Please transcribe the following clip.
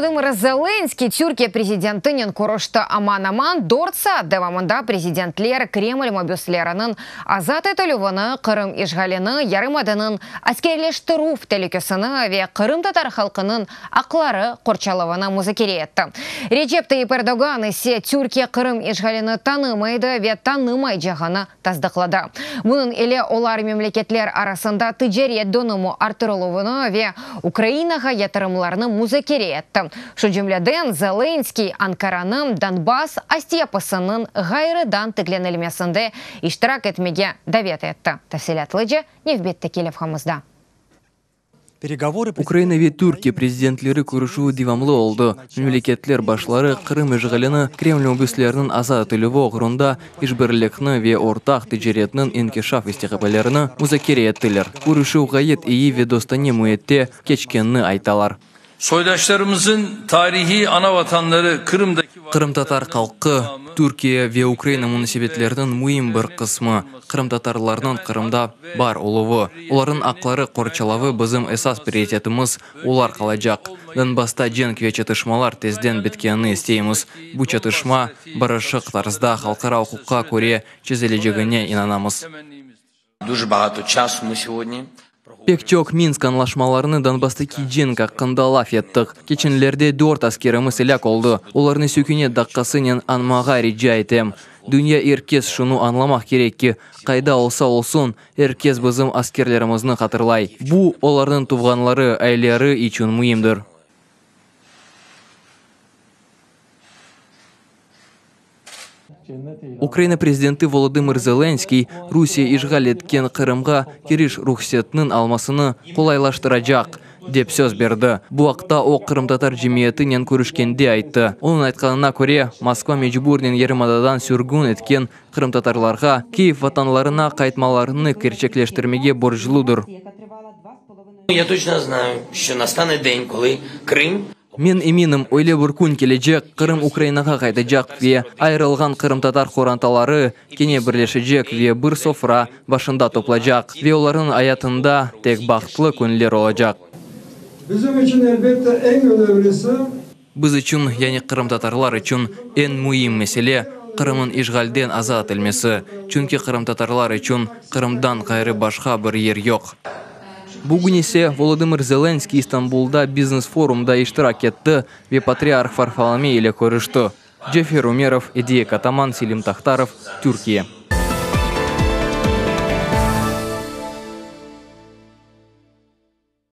Volodımır Zelenskıy Türkiye prezidentinen körüşti. Aman-aman dört saat devamında prezidentler Kreml mabüsleriniñ azat etilüvini, Qırım işğalini, yarımadanıñ askerleştirüv telükesini ve qırımtatar halqınıñ aqları qorçalavını muzakere etti. Recep Tayyip Erdoğan ise Türkiye Qırım işğalini tanımaydı ve tanımaycağını tasdıqladı. Bunıñ ile olar memleketler arasında ticaret dönümi arttırıluvını ve Ukrainağa yatırımlarnı muzakere etti. Şu cümleden, Zelenskıy Ankaranı Donbass astyapısınıñ ğayrıdan tiklenilmesinde iştirak etmege davet etti. Tafsilâtlıca nevbetteki levhamızda. Ukraina ve Türkiye prezidentleri körüşüvi devamlı oldı. Memleketler başları Qırım işğalini, Kreml mabüsleriniñ azat etilüvi oğrunda işbirlikni ve ortaq ticaretniñ inkişaf istiqballerini muzakere ettiler. Körüşüv ğayet eyi ve dostane müitte keçkenini aytalar. Soydaşlarımızın tarihiy ana vatanları Kırımdaki Qırımtatar halqı, Türkiye ve Ukraina munasebetleriniñ müim bir qısmı, qırımtatarlarnıñ Qırımda bar oluvı, olarnıñ aqları qorçalavı bizim esas prioritetimiz olar qalacaq. Donbassta cenk ve çatışmalar tezden bitkenini isteymiz. Bu çatışma barışıq tarzda, halqara uquqqa köre çezilecegine inanamız. Pek çoq Minsk añlaşmalarını, Donbasstaki cenk aqqında laf ettik. Keçenlerde dört askerimiz elâk oldı. Olarnı sükünet daqqasınen añmağa rica etem. Dünya er kes şunı añlamaq kerek ki, qayda olsa olsun, er kes bizim askerlerimizni hatırlay. Bu, olarnıñ tuvğanları, aileleri içün müimdir. Ukraina prezidenti Volodımır Zelenskıy, Rusiye işğal etken Qırımğa kiriş ruhsetniñ almasını qolaylaştıracaq, dep söz berdi. Bu aqta o, qırımtatar cemiyetinen körüşkende ayttı. Onıñ aytqanına köre, Moskva mecburnen yarımadadan sürgün etken qırımtatarlarğa Kyiv vatanlarına qaytmalarını kerçekleştirmege borcludır. Ya toçno znayu, şço nastane den, kolı Krım. Men eminim, öyle bir kün kelecek, Qırım Ukrainağa qaytacaq ve ayırılğan qırımtatar qorantaları kene birleşecek ve bir sofra başında toplacaq ve olarnıñ ayatında tek bahtlı künler olacaq. Bizim içün, elbette, eñ önemlisi. Biz içün, yani qırımtatarlar içün eñ müim mesele, Qırımnıñ işğalden azat etilmesi, çünki qırımtatarlar içün Qırımdan ğayrı başqa bir yer yoq. Bugün ise Volodımır Zelenskıy İstanbulda biznes-forumda iştirak etti ve patriarh Varfolomey ile körüşti. Cefer Ümerov, Ediye Kataman, Selim Tahtarov, Türkiye.